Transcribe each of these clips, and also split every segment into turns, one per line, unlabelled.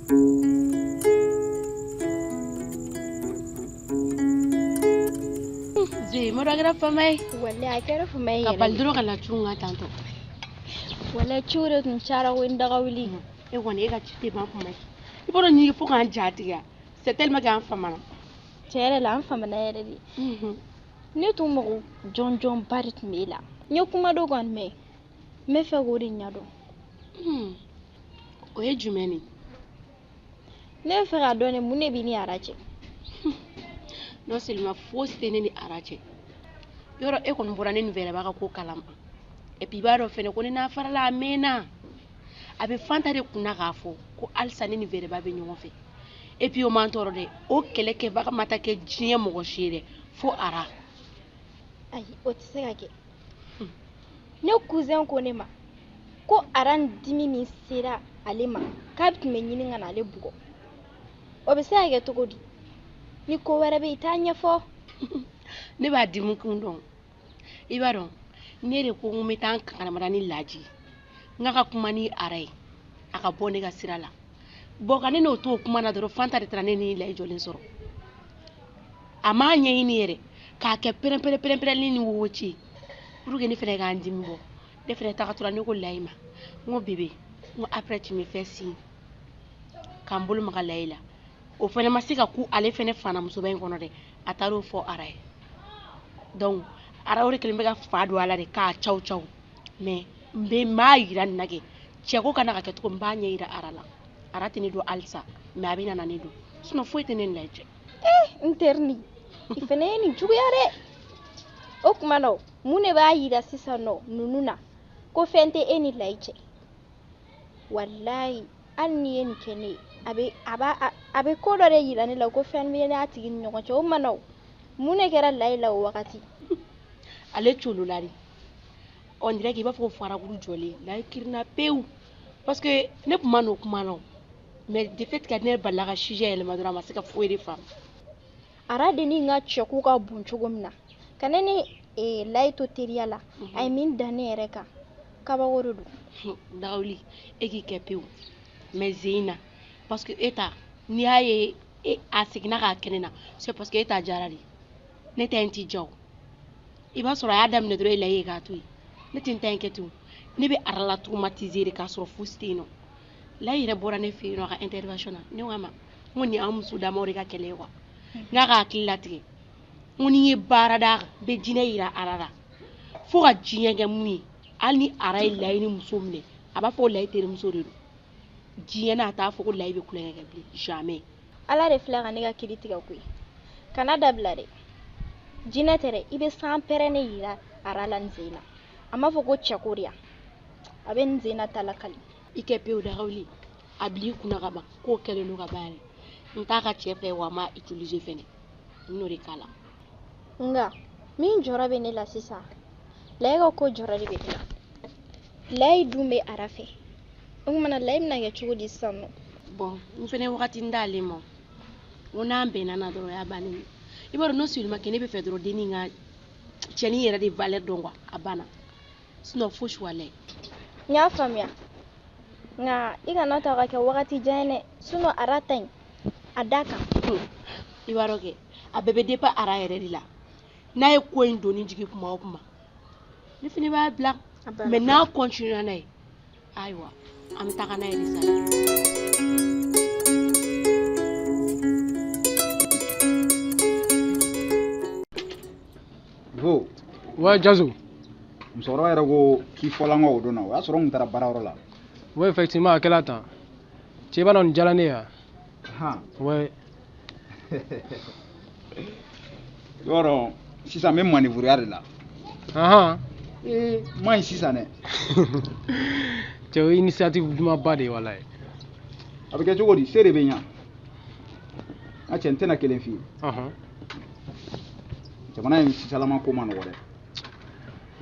Ze mɔdɔ a kɛra fama ye.
Walayi a kɛra fama ye
Ka
yɛrɛ
bali
de.
dɔrɔn ka na cun ka tantɔ.
Walayi ciw de tun cayara ko n daga wuli.
E kɔni e ka ci tɛ ban kuma ye. I b'a dɔn nin fo k'an ja tigɛ. C'est tellement que an famana.
Tiɲɛ yɛrɛ la an famana yɛrɛ de. Ne tun mago jɔnjɔnba de tun b'e la. N ye kuma dɔ kɔni mɛn. N bɛ fɛ k'o de ɲɛdɔn.
O ye jumɛn ye?
Ne bɛ fɛ k'a dɔn de mun de b'i ni Ara cɛ.
Non seulement fosi tɛ ne ni Ara cɛ. Yɔrɔ e kɔni bɔra ne ni Wɛrɛba ka ko kalama. Et puis i b'a dɔn fɛnɛ ko ne n'a farala a mɛnna. A bɛ Fanta de kunna k'a fɔ ko halisa ne ni Wɛrɛba bɛ ɲɔgɔn fɛ. Et puis o man tɔɔrɔ dɛ. O kɛlɛ kɛbaga ma taa kɛ diɲɛ mɔgɔ si ye dɛ. Fo Ara.
Ayi o tɛ se ka kɛ. Ne cousin ko ne ma ko Ara ni dimi min sera ale ma k'a tun bɛ ɲini ka na ale bugɔ. O bɛ se ka kɛ cogo di? Ni ko wɛrɛ bɛ yen i t'a ɲɛfɔ.
Ne b'a dimi kun dɔn. I b'a dɔn ne de ko n bɛ taa n kankaramada ni Laji ye. N k'a ka kuma ni Ara ye. A ka bɔ ne ka sira la. Bon ka ne n'o to o kuma na dɔrɔn Fanta de taara ne ni Layi jɔlen sɔrɔ. A m'a ɲɛɲini yɛrɛ k'a kɛ pɛrɛn-pɛrɛn pɛrɛn-pɛrɛnni ni wowo ci pour que ne fɛnɛ k'an dimi bɔ. Ne fɛnɛ tagatɔla ne ko Layi ma n ko bébé n ko après tu me fais signe k'an bolo maga Layi la. O fɛnɛ ma se ka ku ale fɛnɛ fanamusoba in kɔnɔ dɛ. A taar'o fɔ Ara ye. Donc Ara o de kɛlen bɛ ka fa don a la de k'a caw caw. Mais n bɛ n b'a yira nin na kɛ cɛ ko kana ka kɛ cogo min n b'a ɲɛ yira Ara la. Ara tɛ ne don halisa mais a bɛ na ne don. Sinon foyi tɛ ne ni Layi cɛ.
N terinin i fɛnɛ ye nin juguya dɛ. O tuma na mun de b'a yira sisan nɔ ninnu na ko fɛn tɛ e ni Layi cɛ? Walayi hali n'i ye nin kɛ ne ye a bɛ a b'a a bɛ ko dɔ de yira ne la ko fɛn bɛ n'a tigi ni ɲɔgɔn cɛ. O tuma na mun de kɛra Layi la o wagati?
Ale colola de. On dirait qu'il b'a fɔ ko farakuru jɔlen. Layi kirinna pewu. Parce que ne tun ma n'o kuma na o. Mais de fait que ne balila ka sujet yɛlɛma dɔrɔn a ma se ka foyi de faamu.
Ara de ni n ka cɛko ka bon cogo min na ka ne ni Layi to teriya la a ye min da ne yɛrɛ kan kabako de don.
Dawuli e k'i kɛ pewu. Mais Zeyina parce que e ta n'i y'a ye e a seginna k'a kɛ ne na c'est parce que e ta diyara de. Ne ta in ti diya o. I b'a sɔrɔ a y'a daminɛ dɔrɔn e Layi ye k'a to yen. Ne tɛ n ta in kɛ ten o. Ne bɛ Ara la traumatiser de k'a sɔrɔ fosi tɛ yen nɔ. Layi yɛrɛ bɔra ne fɛ yen nɔ a ka intervention na. Ne ko a ma n ko nin y'an muso damaw de ka kɛlɛ ye quoi. N k'a ka hakili latigɛ. N ko ni n ye baara d'a kan n bɛ jinɛ yira Ara la. Fo ka diɲɛ kɛ mun ye hali ni Ara ye Layi ni muso minɛ a b'a fɔ ko Layi terimuso de don. Diɲɛ n'a t'a fɔ ko Layi bɛ kulonkɛ kɛ bilen jamais.
Ala de filɛ ka ne ka kiiri tigɛ koyi. Kana dabila dɛ. Jinɛ tɛ dɛ i bɛ san pɛrɛn ne yira Ara la nin sen in na. A m'a fɔ ko cɛko de yan. A bɛ nin sen in na ta lakali.
I kɛ pewu Dagawuli. A bil'i kunna ka ban k'o kɛlen don ka ban yɛrɛ. N t'a ka cɛ fɛ wa n m'a utiliser fɛnɛ. N n'o de k'a la.
Nka min jɔrɔ bɛ ne la sisan Layi ka ko jɔrɔ de bɛ ne la. Layi dun bɛ Ara fɛ. O tuma na Layi bɛna kɛ cogo di sisan nɔ?
Bon n fɛnɛ wagati d'ale ma. N ko n'an bɛnna na dɔrɔn o y'a bannen ye. I b'a dɔn non seulement que ne bɛ fɛ dɔrɔn dennin ka cɛnin yɛrɛ de valeur dɔn quoi a banna. Sinon fosi walayi.
N y'a faamuya. Nka i kana to a ka kɛ wagati jan ye dɛ. Sinon Ara ta in a da kan.
I b'a dɔn kɛ a bɛɛ bɛ dépend Ara yɛrɛ de la. N'a ye ko in donni jigin kuma o kuma ne fɛnɛ b'a bila.
A banna.
Mais n'a continuera n'a ye ayiwa an bɛ taga n'a ye de sa.
Ivo.
Ouais, Jazo.
Musokɔrɔba yɛrɛ ko k'i fɔla n kɔ o don na o y'a sɔrɔ n tun taara baarayɔrɔ la.
Ouais, effectivement, a kɛla tan. Cɛ i b'a dɔn nin diyara ne ye wa?
Han.
Ouais.
I b'a dɔn sisan n bɛ manœuvre de la.
Ahan.
Ee n ma ɲi sisan dɛ.
Cɛ o ye initiative dumanba de ye walayi.
A bɛ kɛ cogo di se de bɛ ɲa. N ka cɛ n tɛna kelen f'i ye.
Ɔhɔn.
Jamana in sisanlama ko ma nɔgɔ dɛ.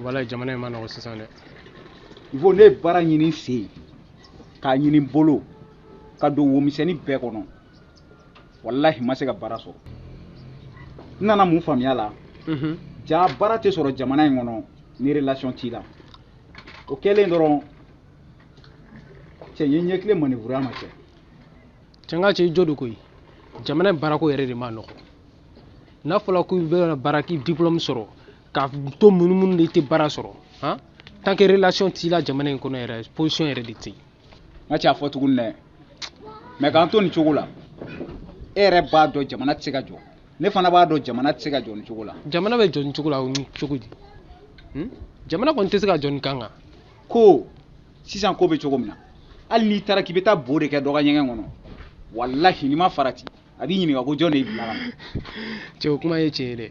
Walayi jamana in ma nɔgɔ sisan dɛ.
Ivo ne ye baara ɲini sen k'a ɲini bolo ka don womisɛnnin bɛɛ kɔnɔ walahi n ma se ka baara sɔrɔ. N nana mun faamuya la? Ja baara tɛ sɔrɔ jamana in kɔnɔ ni relation t'i la. O kɛlen dɔrɔn cɛ n ye ɲɛkile manœuvre ma cɛ.
Cɛ n ka cɛ, i jo don koyi. Jamana in baarako yɛrɛ de ma nɔgɔ. N'a fɔra ko i bɛna baara k'i diplôme sɔrɔ ka to munumunu de, i tɛ baara sɔrɔ han, tant que relation t'i la jamana in kɔnɔ yɛrɛ, position yɛrɛ de tɛ yen.
N ka cɛ, a fɔ tuguni dɛ. Mais k'an to nin cogo la, e yɛrɛ b'a dɔn jamana tɛ se ka jɔ, ne fana b'a dɔn jamana tɛ se ka jɔ nin cogo la.
Jamana bɛ jɔ nin cogo la ni cogo di? Jamana kɔni tɛ se ka jɔ nin kan kan.
Ko sisan ko bɛ cogo min na, hali n'i taara k'i bɛ taa bo de kɛ dɔ ka ɲɛgɛn kɔnɔ, walahi n'i ma farati, a b'i ɲininka ko jɔn de y'i bila ka na.
Cɛ, o kuma ye tiɲɛ ye dɛ.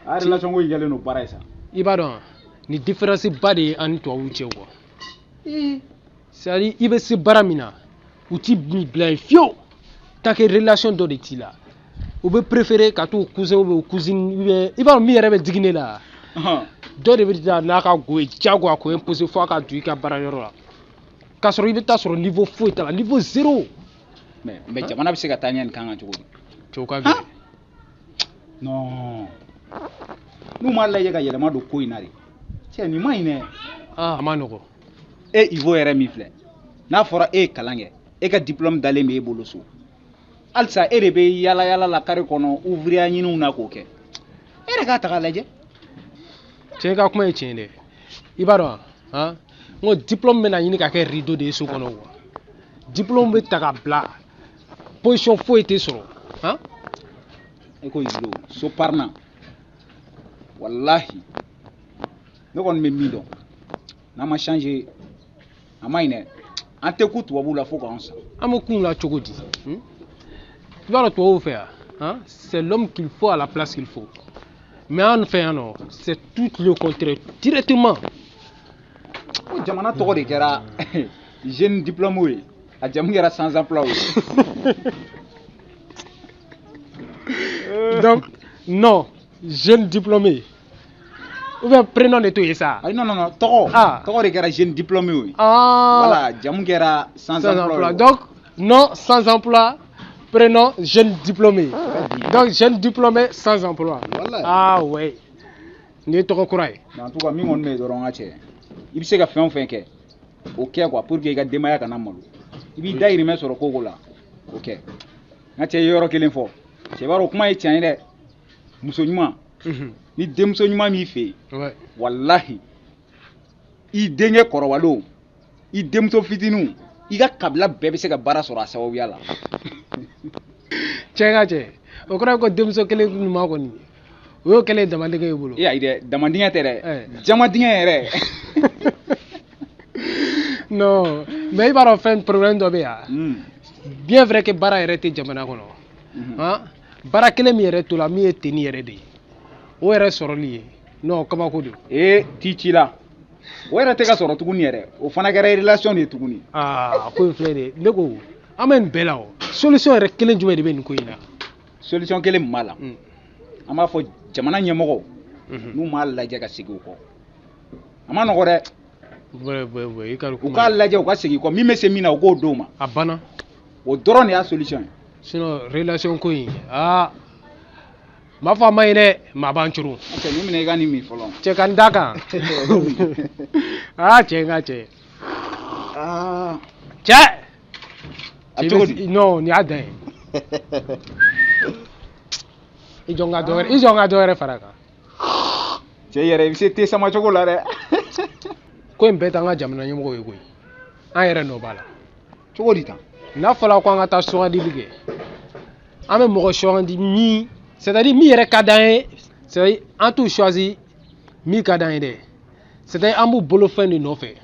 A relation ko in kɛlen don baara ye sa.
I b'a dɔn, ni différence ba de ye an ni tubabuw cɛ quoi. C'est à dire i bɛ se baara min na, u t'i bila yen fiyewu tant que relation dɔ de t'i la. U bɛ préférer ka t'u cousin ou bien u cousine ou bien, i b'a dɔn min yɛrɛ bɛ digi ne la, dɔ de bɛ taa n'a ka go ye diyagoya k'o imposer fo a ka don i ka baarayɔrɔ la, k'a sɔrɔ i bɛ taa sɔrɔ niveau foyi t'a la, niveau zéro.
Mais jamana bɛ se ka taa ɲɛ nin kan kan cogo di?
Cɛw ka gɛlɛn.
Non, n'u m'a lajɛ ka yɛlɛma don ko in na de, cɛ, nin ma ɲi dɛ.
Ah, a ma nɔgɔ.
E Ivo yɛrɛ min filɛ, n'a fɔra e ye kalan kɛ, e ka diplôme dalen bɛ e bolo so, halisa e de bɛ yala yala la carré kɔnɔ ouvrier ɲiniw na k'o kɛ, e yɛrɛ k'a ta k'a lajɛ.
Cɛ ka kuma ye tiɲɛ dɛ. I b'a dɔn han, n ko diplôme bɛna ɲini ka kɛ rideau de ye so kɔnɔ quoi. Diplôme bɛ ta ka bila, position foyi tɛ sɔrɔ han.
E ko rideau so parina, walahi ne kɔni bɛ min dɔn, n'a ma changer, a ma ɲi dɛ. An tɛ ku tubabuw la fo k'an sa.
An bɛ kun la cogo di? I b'a dɔn tubabuw fɛ yan han, c'est l'homme qu'il faut à la place qu'il faut, mais an fɛ yan nɔ, c'est tout le contraire directement.
Ko jamana tɔgɔ de kɛra jeune diplômé ye, a jamu kɛra sans emploi ye.
Donc non, jeune diplômé ou bien prénom de t'o ye sa?
Ayi, non non non, tɔgɔ.
Ah.
Tɔgɔ de kɛra jeune diplômé ye.
Ah.
Voilà, jamu kɛra sans
sans
emploi
emploi.
ye.
Donc nom sans emploi, prénom jeune diplômé. Donc jeune diplômé sans emploi.
Voilà.
Ah ouais, nin ye tɔgɔ kura ye.
Mais en tout cas, min kɔni bɛ yen dɔrɔn, n ka cɛ, i bɛ se ka fɛn o fɛn kɛ, o kɛ quoi, pour que i ka denbaya kana malo. I b'i dahirimɛ sɔrɔ ko o ko la, o kɛ. N ka cɛ, i ye yɔrɔ kelen fɔ, cɛ, b'a dɔn o kuma ye tiɲɛ ye dɛ. Muso ɲuman ni denmuso ɲuman b'i fɛ yen, walahi i denkɛ kɔrɔbalenw, i denmuso fitininw, i ka kabila bɛɛ bɛ se ka baara sɔrɔ a sababuya la.
Cɛ ka cɛ, o kɔrɔ ye ko denmuso kelen ɲuman kɔni, o y'o kɛlen damadingɛ ye bolo.
E ayi dɛ, damadingɛ tɛ dɛ, jamadingɛ yɛrɛ.
Non, mais i b'a dɔn fɛn problème dɔ bɛ yan. Bien vrai que baara yɛrɛ tɛ jamana kɔnɔ. Han, baara kelen min yɛrɛ to la, min ye tenue yɛrɛ de ye, o yɛrɛ sɔrɔli ye non, kabako don.
Ee, t'i ci la, o yɛrɛ tɛ ka sɔrɔ tuguni yɛrɛ, o fana kɛra relation de ye tuguni.
Aa, ko in filɛ nin ye, ne ko an bɛ nin bɛɛ la, o solution yɛrɛ kelen jumɛn de bɛ nin ko in na?
Solution kelen min b'a la, an b'a fɔ jamana ɲɛmɔgɔw, n'u m'a lajɛ ka segin u kɔ, a ma nɔgɔ dɛ.
Ouais, ouais, ouais, i ka
U
kuma
k'a lajɛ, u ka segin kɔ, min bɛ se min na, u k'o d'o ma.
A banna.
O dɔrɔn de y'a solution ye.
Sinon relation ko in, aa, n b'a fɔ a ma ɲi dɛ, maa b'an coron.
Cɛ, nin minɛ, i ka nin min fɔlɔ.
Cɛ, ka n da kan. Aa, cɛ, n ka cɛ.
Aa.
Cɛ.
A bɛ cogo di?
Non, nin y'a dan ye. I jɔ n ka dɔ wɛrɛ, i jɔ n ka dɔ wɛrɛ fara a kan.
Cɛ yɛrɛ, i bɛ se te sama cogo la dɛ.
Ko in bɛɛ t'an ka jamana ɲɛmɔgɔw ye koyi, an yɛrɛ nɔ b'a la.
Cogo di tan?
N'a fɔra ko an ka taa sugandili kɛ, an bɛ mɔgɔ sugandi min, c'est à dire min yɛrɛ ka d'an ye, c'est à dire an t'u choisi min ka d'an ye dɛ, c'est à dire an b'u bolofɛn de nɔfɛ.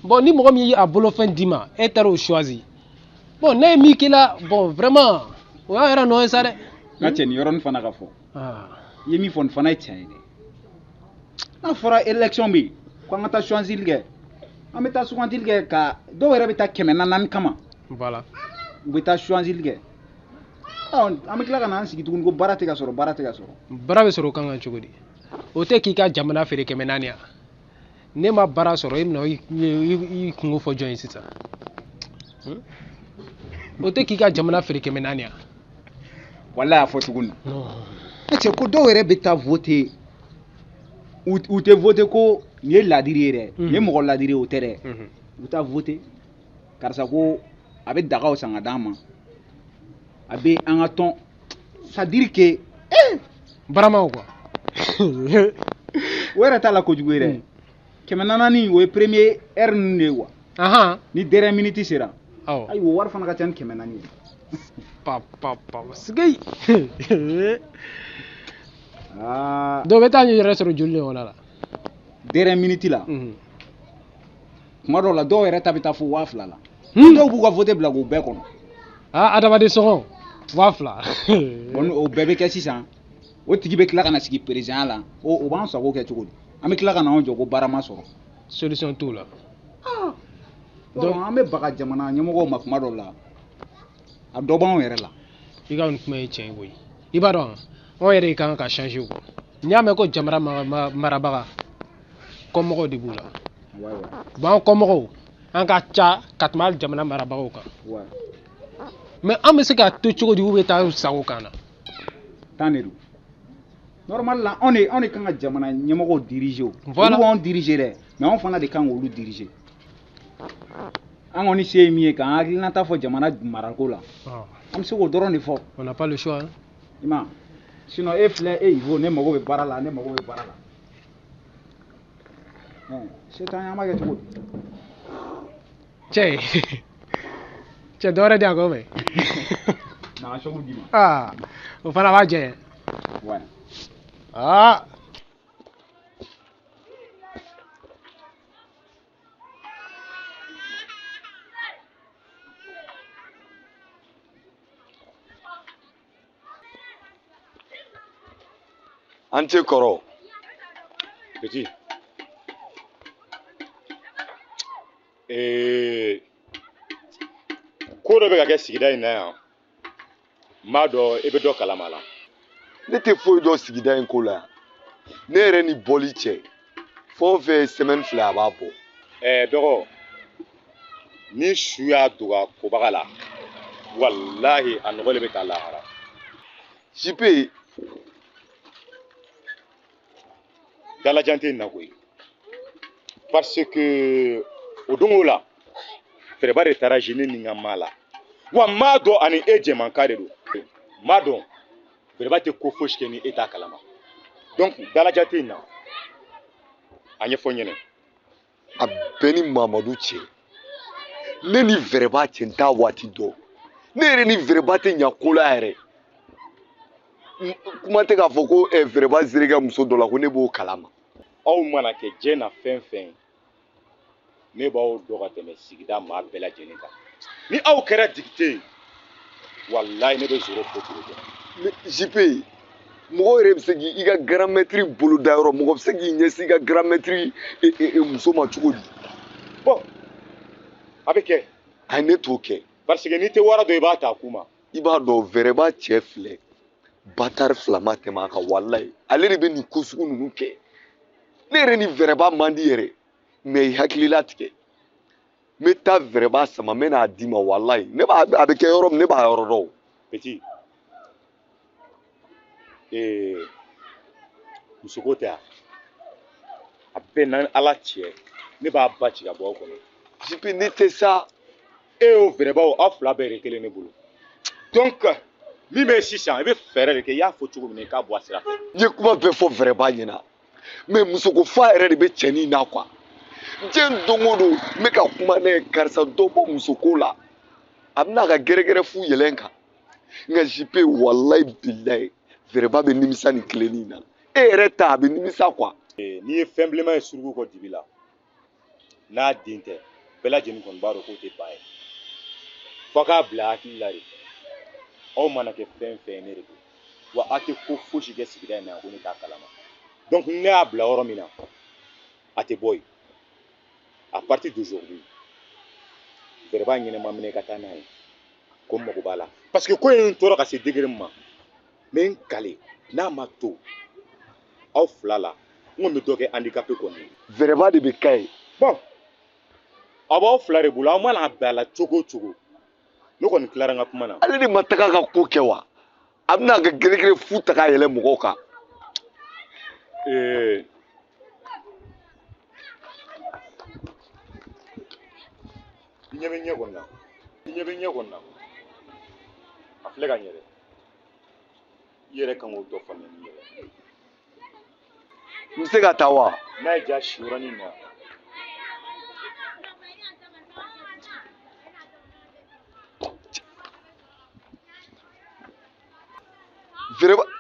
Bon, ni mɔgɔ min y'a bolofɛn d'i ma, e taara o choisi, bon, ne ye min k'i la, bon, vraiment, o y'an yɛrɛ nɔ ye sa dɛ.
N ka cɛ, nin yɔrɔnin fana ka fɔ.
Ah.
I ye min fɔ, nin fana ye tiɲɛ ye dɛ. N'a fɔra élection bɛ yen ko an ka taa sugandili kɛ, an bɛ taa sugandili kɛ, ka dɔw yɛrɛ bɛ taa 400 kama.
Voilà.
U bɛ taa sugandili kɛ. Ɔ, an bɛ tila ka na an sigi tuguni ko baara tɛ ka sɔrɔ, baara tɛ ka sɔrɔ.
Baara bɛ sɔrɔ o kan kan cogo di? O tɛ k'i ka jamana feere 400 ya? Ne ma baara sɔrɔ, e bɛna i kungo fɔ jɔn ye sisan? O tɛ k'i ka jamana feere 400 ya?
Walayi, a fɔ tuguni.
Non.
Ne cɛ, ko dɔw yɛrɛ bɛ taa voter, u tɛ voter ko nin ye ladiri ye dɛ, nin ye mɔgɔ ladiri ye, o tɛ dɛ. U bɛ taa voter karisa ko a bɛ dagaw san ka d'an ma. A bɛ an ka tɔn c'est à dire que
baramaw quoi.
O yɛrɛ t'a la kojugu ye dɛ. 400 o ye premier heure ninnu de ye quoi. Ni dernière minute sera.
Awɔ.
Ayi, o wari fana ka ca ni 400 ye.
Pa pa pa sigi.
Aa.
Dɔw bɛ taa yɛrɛ sɔrɔ joli de kɔnɔ la.
Dernière minute la. Kuma dɔw la dɔw yɛrɛ ta bɛ taa fo 2000 la. Dɔw b'u ka vote bila k'o bɛɛ kɔnɔ.
Aa, adamaden sɔngɔ 2000.
Bon, o bɛɛ bɛ kɛ sisan. O tigi bɛ tila ka na sigi président la. O b'an sago kɛ cogo di? An bɛ tila ka na anw jɔ ko baara ma sɔrɔ.
Solution t'o la.
Donc an bɛ baga jamana ɲɛmɔgɔw ma kuma dɔw la. A dɔ b'anw yɛrɛ la.
I ka nin kuma ye tiɲɛ ye koyi. I b'a dɔn anw yɛrɛ de kan ka changer quoi. N'i y'a mɛn ko jamana marabaga kɔmɔgɔw de b'u la. Bon, an kɔmɔgɔw an ka ca ka tɛmɛ hali jamana marabagaw kan. Mais an bɛ se k'a to cogo di u bɛ taa sago kan na?
Tan de don. Normal la anw de kan ka jamana ɲɛmɔgɔw diriger o.
Voilà.
Olu b'anw diriger dɛ, mais anw fana de kan k'olu diriger. An kɔni se ye min ye k'an hakilinata fɔ jamana marako la. An bɛ se k'o dɔrɔn de fɔ.
On n'a pas le choix hein.
I ma ye? Sinon e filɛ e Ivo, ne mago bɛ baara la, ne mago bɛ baara la. Se t'an ye, an b'a kɛ cogo di?
Cɛ cɛ dɔ wɛrɛ di yan k'o mɛn.
Na ka choc d'i ma.
Aa, o fana b'a jɛ.
Ouais.
Aa.
An tɛ kɔrɔ.
Petit. Ko dɔ bɛ ka kɛ sigida in na yan. N b'a dɔn e bɛ dɔ kalama la.
Ne tɛ foyi dɔn sigida in ko la yan. Ne yɛrɛ ni bɔli cɛ. Fɛn o fɛn ye semaine 2 a b'a bɔ.
Dɔgɔ, ni su y'a dogo a kobaga la, walahi a nɔgɔ de bɛ taa lahara.
JP.
Dalajan tɛ nin na koyi. Parce que o don o la, fɛrɛba de taara ne ni n ka maa la. Wa n m'a dɔn ani e jɛmankan de don. N m'a dɔn fɛrɛba tɛ ko fosi kɛ ni e t'a kalama. Donc dalajan tɛ nin na. A ɲɛfɔ n ɲɛna.
A bɛɛ ni Mamadu cɛ. Ne ni Vɛrɛba cɛ n t'a waati dɔn. Ne yɛrɛ ni Vɛrɛba tɛ ɲa ko la yɛrɛ. Kuma tɛ k'a fɔ ko Vɛrɛba sera i ka muso dɔ la ko ne b'o kalama.
Aw mana kɛ diɲɛ na fɛn fɛn ye, ne b'aw dɔn ka tɛmɛ sigida maa bɛɛ lajɛlen kan. Ni aw kɛra dikite ye, walayi ne bɛ zéro fo k'o dɔn.
JP, mɔgɔ yɛrɛ bɛ se k'i ka grand maître bolo da yɔrɔ, mɔgɔ bɛ se k'i ɲɛsin i ka grand maître muso ma cogo di?
Bon, a bɛ kɛ.
Ayi, ne t'o kɛ.
Parce que n'i tɛ wara dɔn, i b'a ta a ku ma.
I b'a dɔn Vɛrɛba cɛ filɛ, batari fila ma tɛmɛ a kan walayi. Ale de bɛ nin ko sugu ninnu kɛ. Ne yɛrɛ ni Vɛrɛba man di yɛrɛ, mais i hakili latigɛ. N bɛ taa Vɛrɛba sama, n bɛ n'a d'i ma walayi. Ne b'a, a bɛ kɛ yɔrɔ min, ne b'a yɔrɔ dɔn.
Petit. Musoko tɛ yan. A bɛɛ n'an Ala cɛ, ne b'a ba ci ka bɔ aw kɔnɔ.
JP, ne tɛ sa.
E y'o Vɛrɛba o, aw fila bɛɛ de kelen ne bolo. Donc, min bɛ sisan, i bɛ fɛɛrɛ de kɛ, i y'a fɔ cogo min na, i k'a bɔ a sira fɛ.
N ye kuma bɛɛ fɔ Vɛrɛba ɲɛna. Mais musoko fa yɛrɛ de bɛ cɛnin na quoi. Diɲɛ don o don, n bɛ ka kuma ne ye karisa dɔ bɔ musoko la. A bɛna ka gɛrɛgɛrɛ fu yɛlɛn kan. Nka JP, walayi bilayi, Vɛrɛba bɛ nimisa nin tilennin na. E yɛrɛ ta, a bɛ nimisa quoi.
N'i ye fɛn bilenman ye suruku kɔ dibi la, n'a den tɛ, bɛɛ lajɛlen kɔni b'a dɔn k'o tɛ ba ye. F'a k'a bila hakili la de. Aw mana kɛ fɛn fɛn ye, ne de don. Wa aw tɛ ko fosi kɛ sigida in na yan ko ne t'a kalama. Donc ne y'a bila yɔrɔ min na, a tɛ bɔ yen. À partir d'aujourd'hui, Vɛrɛba ɲɛnɛma minɛ ka taa n'a ye. Ko n mago b'a la. Parce que ko in tɔɔrɔ ka se degré min ma, n bɛ n kale n'a ma to aw fila la, n kɔni bɛ dɔ kɛ handicapé kɔni ye.
Vɛrɛba de bɛ k'a ye.
Bon, aw b'aw fila de bolo, aw mana bɛn a la cogo o cogo. Ne kɔni tilara n ka kuma na.
Ale de ma taga ka ko kɛ wa? A bɛna ka gɛrɛgɛrɛ fu ta k'a yɛlɛ mɔgɔw kan.
I ɲɛ bɛ ɲɛ kɔni na. I ɲɛ bɛ ɲɛ kɔni na. A filɛ ka ɲɛ dɛ. I yɛrɛ kan k'o tɔ faamuya n'i yɛrɛ ye.
N bɛ se ka taa wa?
N'a y'i diya si yɔrɔnin na.
Vraiment.